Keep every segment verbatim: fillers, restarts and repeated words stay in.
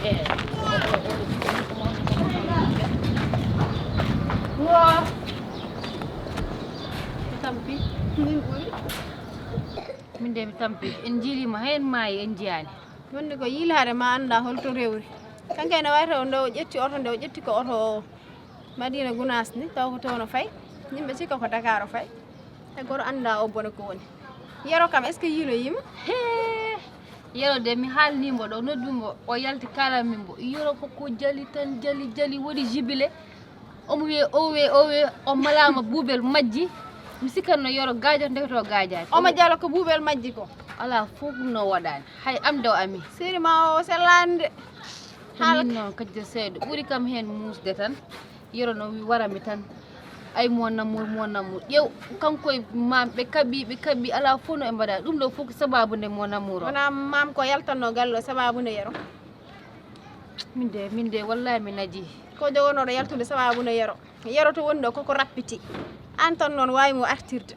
Wo. Mi tampi. Min ɓuri. Min de mi tampi. En jiilima heen maayi en jiyaani. Wonde ko yiilaade ma annda holto rewri. Kanko ene wayta o nde o ƴetti oto nde o ƴetti ko oto o Madina Gunaas ni taw ko toon o fay. Yimɓe cikka ko Dakar o fay. E goto annda o bone ko woni. Yero kam est-ce que yiiloyiima? Hee! Yero de mi haalnimo ɗo, noddimo o yalti kalanmi mbo. Yero ko ko jali tan jali jali waɗi jibile. Omo wiye o wiye o wiye o malaama buubel majji. Mi sikkanno Yero gaajo ndeke to gaajaaki. Omo jala ko buubel majji ko. Alaa fof no waɗaani. Hay am de o ami. Siri ma o sellaani de. Ko haala min noon kadi seeɗa ɓuri kam heen muusde tan. Yero no wi warami tan. Ay mon amour mon amour ƴeew kanko e mam ɓe kaɓi ɓe kaɓi alaa fof no ɓe mbaɗa ɗum ɗo fof ko sababu nde mon amour o. Wona mam ko yaltanno galle o sababu nde Yero. Min de min de wallahi mi naji. Ko jogonoɗo yaltude sababu nde Yero. Yero to woni ɗo koko rappiti. An tan noon wawi mo artirde.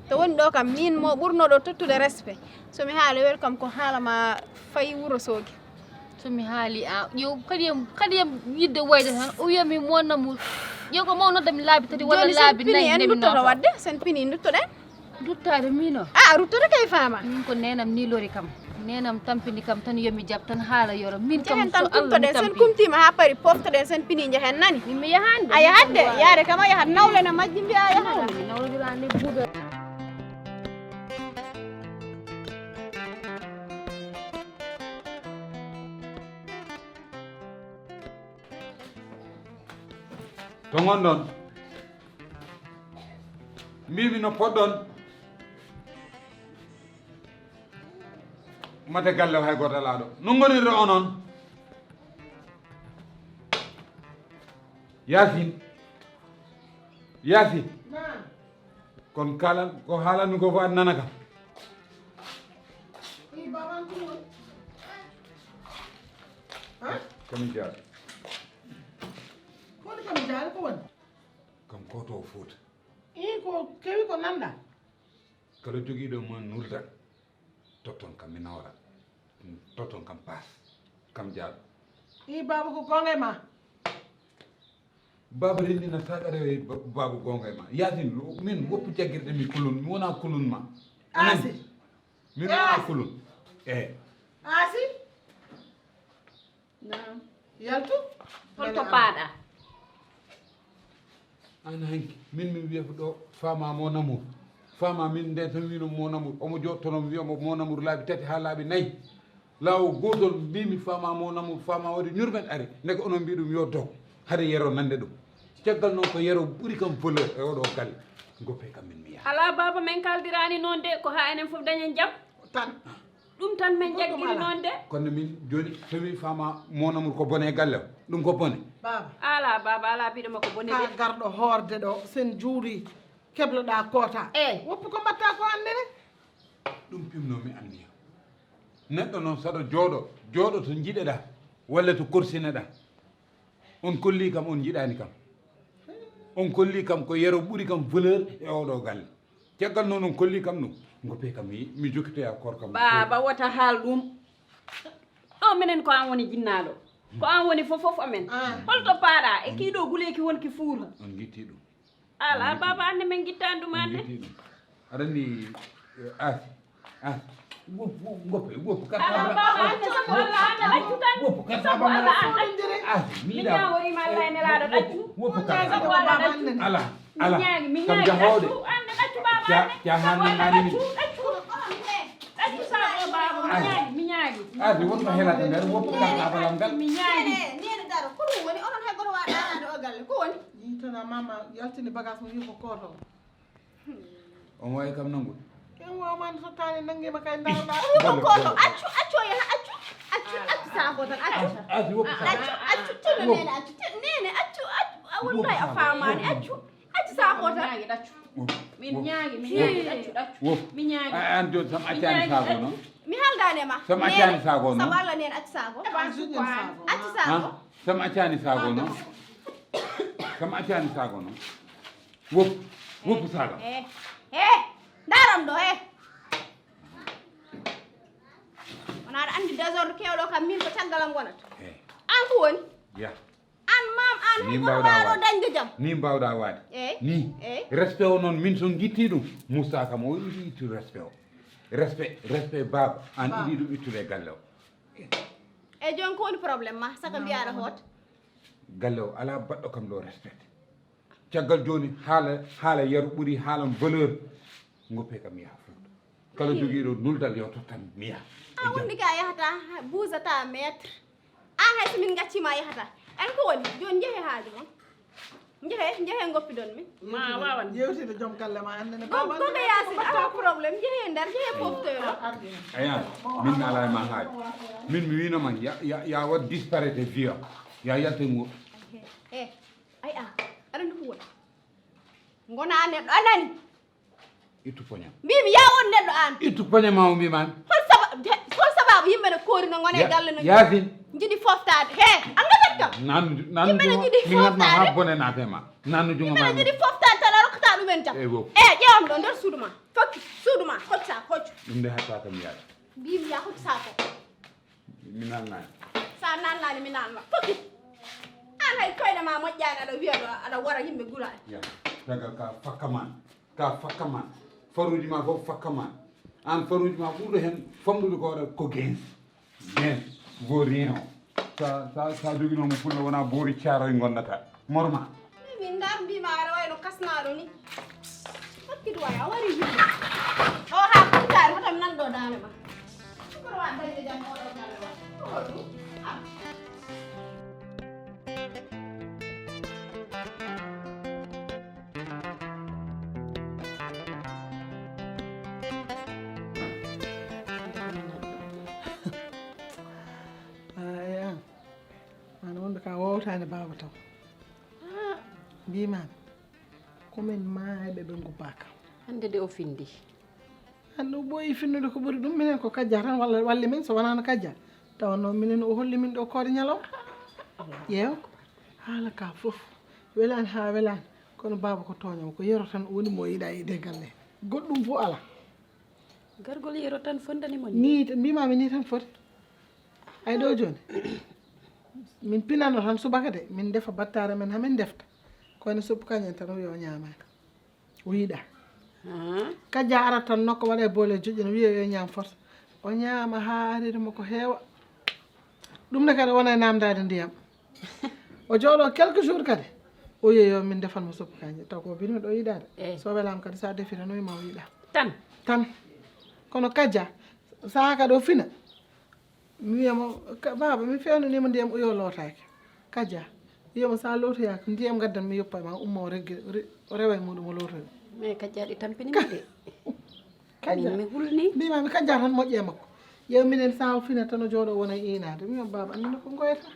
To woni ɗo kam min mo ɓurnoɗo tottude respect. So mi haali welcome ko haala ma fayi wuro soogi. So mi haali a ƴeew kadi yam kadi yam yidde wayde tan o wiyami mon amour. Ƴeew ko maw noddami laabi tati walla laabi nayi ndemi noto. Wadde sen pini duttoɗen. Duttaade min o? A a ruttoto kay faama. Min ko nenam ni lori kam. Nenam tampini kam tan yomi jab tan haala Yero min kam. Jehen tan so Allah mi kumtoɗen sen tampi. Kumtiima haa pari poftoɗen sen pini njehen nani. Min mi yahan de. A yahat de yaade kam a yahat nawle na majji mbiya a yahat. Mi nawlodirani buuga. To ngonɗon mbimi no poɗɗon. Mate galle o hay gooto alaa ɗo no ngonirɗo onon. Yaasin. Yaasin. Kon kalan ko haalanmi ko fof aɗa nana kam. Komi jaaɗo. Kono komi jaaɗo ko woni? Kam koto o fota. Ii ko kewi ko nanda. Kala jogiiɗo ma nuldan. Totton kam mi nawra. Totton kam paas. Kam jaaɗo. Ii baaba ko gonga e ma. Baaba renndina saɗa rewe baaba gonga e ma. Yaasin min woppu jaggirɗe mi kulun mi wona kulun ma. Aasi. Min wona kulun. Eyi. Aasi. Naam. Yaltu. Holto paaɗa? An hanki min mi wiya ɗo fama mo namour. Fama min nde tan wino mo namour omo joɗtono mi wiya mo mo namour laabi tati ha laabi nayyi. Laawol gootol mbimi fama mo namour fama waɗi ñurmen ari ndeke onon mbi ɗum yo dog. Hade Yero nande ɗum. Caggal noon ko Yero ɓuri kam valeur e oɗo galle. Goppe kam min mi yaha. Alaa baaba men kaldirani noon de ko ha enen fof dañen jam. Tan. Ɗum tan min jaggiri noon de. Kono min jooni somi fama mon amour ko bone e galle o ɗum ko bone. Baaba. Ala baaba ala mbiɗo ma ko bone de. Ka garɗo hoorde ɗo sen juuri kebloɗa koota. Eyi. Woppu ko mbatta ko annene. Ɗum pimno mi anniya. Neɗɗo noon saɗa jooɗo jooɗo to jiɗeɗa walla to korsineɗa. On kolli kam on jiɗani kam. On kolli kam ko Yero ɓuri kam valeur e oɗo galle. Caggal noon on kolli kam ɗum. Goppe kam mi mi jokkitoya koor kam. Baaba wota haal ɗum. Ɗo minen ko an woni jinnaɗo. Ko an woni fof fof amen. Holto paaɗa e kiɗo guleeki wonki fuuta? On gitti ɗum. Ala baaba ande min gittani ɗum ande. Aɗa anndi asi asi. Woppu woppu woppu kata. Ala baaba ande sabu Allah ande accu tan. Woppu kata sabu Allah ande. Asi mi ñaagoriima Allah e nelaaɗo ɗaccu. Woppu kata sabu Allah ɗaccu. Ala ala kam jahooɗe. Ande ɗaccu baaba ande. Cahan nangaani min. Ɗaccu sabu baaba mi ñaagi mi ñaagi. Asi wonko helata nder woppu kata babalam ngal. Mi ñaagi. Nene daro ko ɗum woni onon hay goto waɗa ɗaanaade o galle ko woni? Yii tan a mama yaltini bagage mum yii ko koto. On wawi kam nangude. Ken wawmande so tani nangima kay darɗa. Ko koto accu accu o yaha accu. Accu accu saago tan accu. Asi woppu saago. Accu accu tino nene accu nene accu accu a wonno a famani accu. Accu saago tan. Min ñaagi min ñaagi accu accu. Min ñaagi. An joni sam accani saago noon. Mi haldani e ma. Sam accani saago noon. Sam Allah nene accu saago. Accu saago. Sam accani saago noon. Kam accani saago noon. Woppu woppu saaga. He he ndaram ɗo he. Wona aɗa anndi désordre kewɗo kam min ko caggal am wonata. He An ko woni? Ya. An mam an hay goto waaro dañde jam. Ni mbawɗa waade. Eyi. Ni. Eyi. Respect o noon min so gitti ɗum. Musa kam o yiɗi ittude respect o. Respect, respect baaba. An iɗi ɗum ittude e galle o. E jooni ko woni problème ma? Saka mbiyaɗa hoot. Galle o alaa baɗɗo kam ɗo respect. Caggal jooni haala, haala yaru ɓuri haalan valeur. Ngoppe kam mi yaha Fuuta. Kala jogiiɗo nuldal yo tottan mi yaha. A wonde ka yahata, buusata maître. An hay so min gaccima yahata. An ko woni? Jooni njehe haaju mon. Njehe, njehe ngoppidon mi. Ma wawan. Yewtide joom galle ma annene. Gogo Yaasin, awa problème. Njehe nder, njehe poftoyro. Ayan, min mi alaa e ma haaju. Min mi wino ma ya, ya, ya waɗ disparaître e vieux. Ya yalte ngo. Eh, ay a, aɗa ndu ko woni? Ngona neɗɗo, a nani? Ittu poñam. Mbimi ya won neɗɗo an. Ittu poñam ma o mbimami. Hol saba, hol sababu yimɓe no koori no ngone galle no. Yaasin. Njiɗi foftade. He, an ngajat kam. Nan nan yimɓe no njiɗi foftade. Ha bone na tema. Nan jungo ma. Yimɓe no njiɗi foftade tan a rokkata ɗumen jam. E ƴewam ɗo nder suudu ma. Fokki suudu ma, hocca, hoccu. Ɗum de hatta kam yaade. Mbimi ya hoccu sako. Mi nannaani. Sa nannaani mi nanna. Fokki. An hay koyɗe ma moƴƴaani aɗa wiya ɗo aɗa wara yimɓe gulaani. Ya, tagal ka fakka man. Ka fakka man. Faruuji ma fof fakka man. An faruuji ma ɓurɗo heen famɗude ko waɗa ko gens. Gens. Vaut rien. Sa, sa, sa joginooma fulla wona boori caaroy ngonnata. Morma. Min ndar mbima aɗa wayno kasnaɗo ni. Hokkitu way a wari yimɓe. O ha kumtari hoto mi nanɗo dande ma. Koto wa dañde jam oɗo galle wa. Ko holɗum? Aya, an wonɓe ka wowtani baaba taw. Mbimami komin maayɓe ɓe gubbaka. Hande de o findi. An ɗo ɓooyi finnude ko ɓuri ɗum minen ko kajja tan walla walli min so wonano kajja. Tawa noon minen o holli min ɗo koode ñalawma. Ƴeew haala ka fof welani ha welani kono baaba ko tooño ko yero tan woni mo yiɗa e de galle goɗɗum fof ala. Gargol yero tan fondani mo ni tan mbimami ni tan foti. Ay ɗo joni min pinano tan subaka de min defa battare men hamin defta kono suppu kañen tan o yo ñamaka. O yiɗa. Kajja ara tan nokko waɗa e boole joƴƴina wiya yo ñaam fota. O ñaama haa ariri mo ko heewa. Ɗum ne kadi wona e namdaade ndiyam. O jooɗo quelques jours kadi. O yeeyo min defan mo soppu kanje taw ko bino ɗo yiɗade. So welama kadi sa defiranoy ma o yiɗa. Tan. Tan. Kono kajja saha kadi o fina. Mi wiya mo baaba mi fewnanima ndiyam o yo lootaaki. Kajja wiya mo sa lootoyaaka ndiyam gaddan mi yoppa ma umma o regge o rewa e muɗum o lootoya. Mais kajja ɗi tampini mi de. Kajja mi hulni mbima mi kajja tan moƴƴe makko. Yew minen sa o fina tan o jooɗo wona e inade mi wiya baaba annda ko goyata.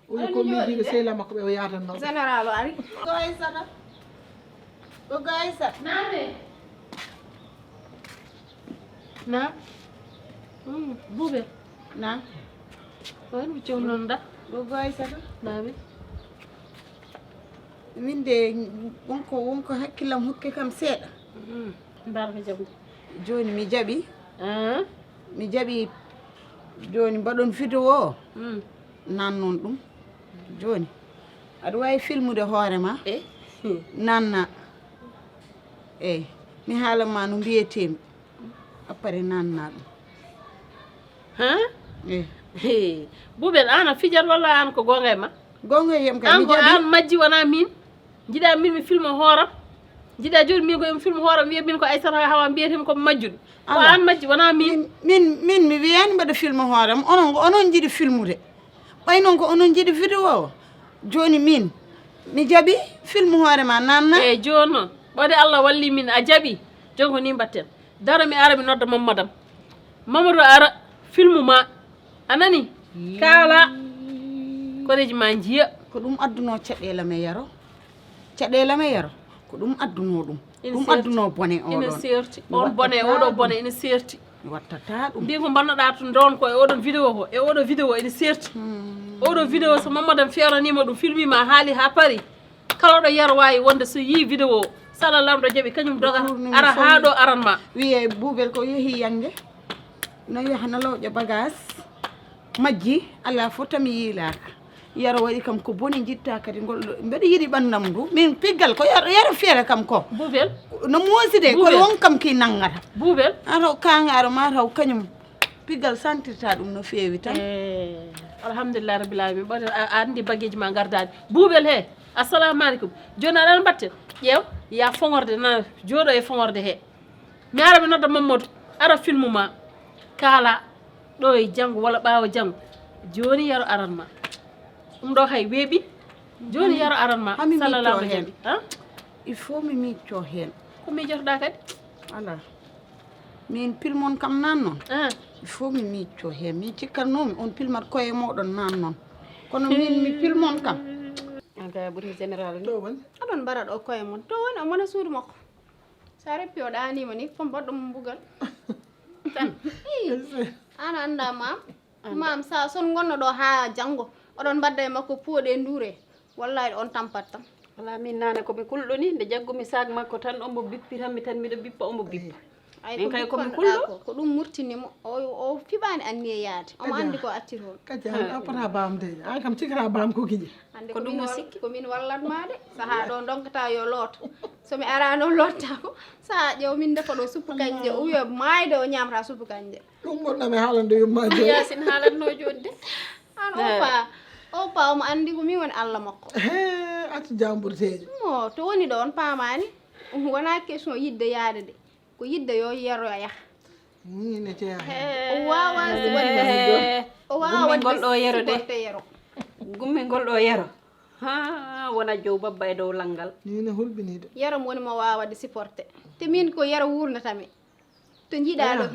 O wi ko miijiɓe sehla makko ɓe o yadanno général o ari. Ko aysata. Gogo Aysata. Naame. Naam. Buube. Naam. Ko en ɓe cewnoon da? Gogo Aysata. Naame. Min de wonko wonko hakkillam hokke kam seeɗa. Mbar ko jaɓde. Jooni mi jaɓi. Mi jaɓi jooni mbaɗon vidéo o. Nannon ɗum. Jooni aɗa waawi filmude hoore ma. Nanna. Eyi mi haalan ma no mbiyetemi. Après nanna ɗum. Ha? Eyi. Buubel an a fijat walla an ko goonga e ma? Goonga e yam kay an ko an majji wona min. Jiɗa min mi filmo hooram. Jiɗa jooni min ko mi filmo hooram wiya min ko Aysata hawa mbiyetemi ko majjuɗo. Ko an majji wona min. Min min mi wiyani mbaɗa filmo hooram onon ko onon jiɗi filmude. Ɓay noon ko onon njiɗi vidéo o. Jooni min mi jaɓi filme hoore ma nanna. Eyi jooni noon ɓawde Allah walli min a jaɓi. Jooni ko ni mbatten daro mi ara mi nodda Mamadou am. Mamadou ara filme ma a nani. Kaala koreji ma njiya. Ko ɗum adduno caɗeele me yaro. Caɗeele me yaro ko ɗum adduno ɗum. Ɗum adduno bone o ina serti on bone oɗo bone ina serti. Mi wattata ɗum. Mbi ko mbannoɗa to ndon ko e oɗon vidéo ko e oɗo vidéo ene serti. Oɗo vidéo so Mamadou am feeranima ɗum filmima haali ha paari. Kala ɗo yaro wawi wonde so yi vidéo sala lamɗo jaɓi kañum doga ara ha ɗo aran ma. Wiye buubel ko yeehi yange no yaha no lawƴa bagage majji ala fof tami yiilaka. Yero waɗi kam ko boni, jitta kadi ngol ɗo. Mbeɗa yiɗi ɓanndam ndu. Min piggal ko yero, yero fiyata kam ko. Bubel. No moosi de, ko Bubel. Won kam ki nanngata. Bubel. Ato kaŋŋaaro ma taw kañum piggal santirta ɗum no feewi tan. Eh, alhamdulillah rabbil alamin. Ɓoto a a anndi bageeji ma ngardaani. Bubel he. Assalamu alaikum. Jooni aɗa mbatte. Ƴeew, ya foŋorde na jooɗo e foŋorde he. Mi ara mi nodda Mamadou. Ara filmu ma. Kaala ɗo e janngo walla ɓaawo janngo. Jooni yero aran ma. Ɗum ɗo hay weeɓi. Jooni yero aran ma. Hami Sallallahu miccoo alaihi heen. Wasallam. Ha? Il faut mi miccoo heen. Ko miijotoɗaa kadi? Ala. Min pilmon kam naan noon. Ah. Il faut mi miccoo heen. Min cikkatnoomi on pilmat koye mooɗon naan noon. Kono min mi pilmon kam. An kay a ɓuri général ni. To woni. Oɗon mbara ɗo koye mon to woni o mona suudu makko. Sa reppi o ɗanima ni ko mbaɗɗo mo mbugal. Tan. Ii, an anda mam. Mam sa son gonno ɗo ha janngo oɗon mbadda e makko puuɗe nduure. Wallahi on tampat tan. Wala min nane komi kulɗo ni nde jaggumi sac makko tan omo bippi tan mi tan miɗo bippa omo bippa. Ay Min ko kay komi bippanɗo kulɗo. Ɗa ko ko ɗum murtini mo o o fiɓani anniye yaade omo andi ko atti toon. Kadi an a pota bamde. An kam cikata bam ko giƴe. Hande Ko ko ɗum min o wal- sikki. Ko min wallat ma de saha ɗo donkata yo looto. So mi arano lottako saha ƴeew min defa ɗo suppu kanje o wiya mayde o ñamata suppu kanje. Ɗum gonnami haalande yummaji. Yasin haalatno jodde. An o pa o pa omo andi ko min woni Allah makko. He accu jamburteji. Mo to woni ɗo on pamani. Wona question yidde yaade de ko yidde yo yero yaha. Ni ne jeeya. O wawa waɗde o wawa Gummingol ɗo yero de. Supporter yero. Gummingol ɗo yero. Ha wona jow babba e dow langal. Ni ne hulɓiniɗo. Yero mo woni mo wawa waɗde supporter te min ko yero wurnatami. To jiɗa ɗo.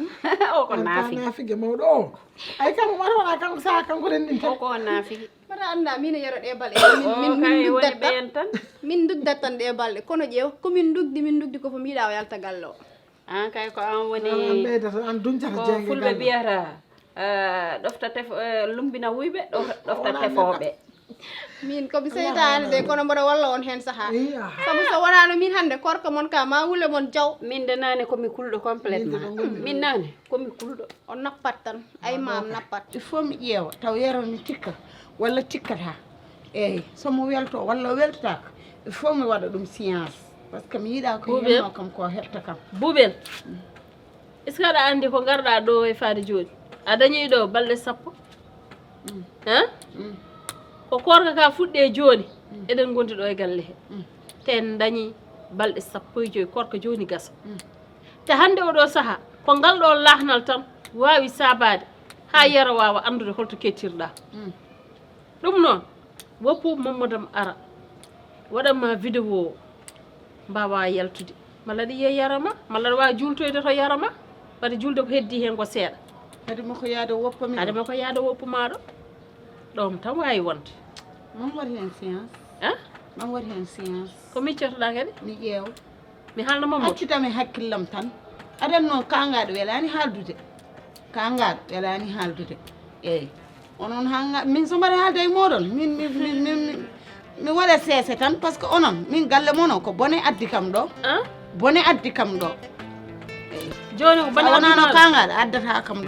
O ko nafi. Nafige mawɗo o. Ay kanko mata wona kanko saha kanko renɗinta. O ko nafi. Mata anda min e yero ɗe balɗe. O kay woni ɓeyen tan. Min dugdat tan ɗe balɗe kono ƴeew ko min dugdi min dugdi ko fo mbiɗa o yalta galle o. An kay ko an woni An ɓeydata an duncata ko jeeyge fulɓe galle. Mbiyata eh, ɗofta tefo eh, lumbina wuyɓe ɗo- ɗofta tefooɓe. Min komi seytani de kono mboɗo walla on hen saaha. Iya. Sabu so wonano min hande korka mon ka ma wule mon jaw. Min de nane komi kulɗo complètement. Min nane komi kulɗo. O nappat tan ay mam nappat. Il faut mi ƴeewa taw yero mi tikka walla tikkata. Eyyi somo welto walla o weltotako. Il faut mi waɗa ɗum science. Par ce que mi yiɗa ko Bubel. Yenno kam ko hetta kam. Bubel. Est ce que aɗa anndi ko ngarɗa ɗo e faade jooni a dañi ɗo balɗe sappo? Hein? Ko korka ka fuɗɗe jooni eɗen gondi ɗo e galle he. Te en dañi balɗe sappo e joyi korka jooni gasa. Te hannde oɗo saha ko ngal ɗo lahnal tan wawi sabade ha yero wawa andude holto kettirɗa. Ɗum noon woppu Mamadou am ara waɗanma vidéo o mbawa yaltude malla aɗa yiya yarama malla aɗa wawi jultoyde to yarama. Wadde julde ko heddi hen ko seeɗa. Kadi moko yaade woppa mi. Adama ko yaada woppu maɗo. Ɗom tan wawi wonde. Mam waɗi hen science. Ah? Mam waɗi hen science. Ko miccotoɗa kadi? Mi ƴeewa. Mi haalna Mamadou. Accitami hakkillam tan. Aɗa anndi noon kangaɗo welani haaldude. Kangaɗo welani haaldude. Eyyi. Onon hanga min so mbaɗa haalde e moɗon min min min min min mi waɗa seese tan par ce que onon min galle mono ko bone addi kam ɗo. Ah? Bone addi kam ɗo. Joni ko A bone wonano addunoɗo. Kangaɗo addata kam ɗo.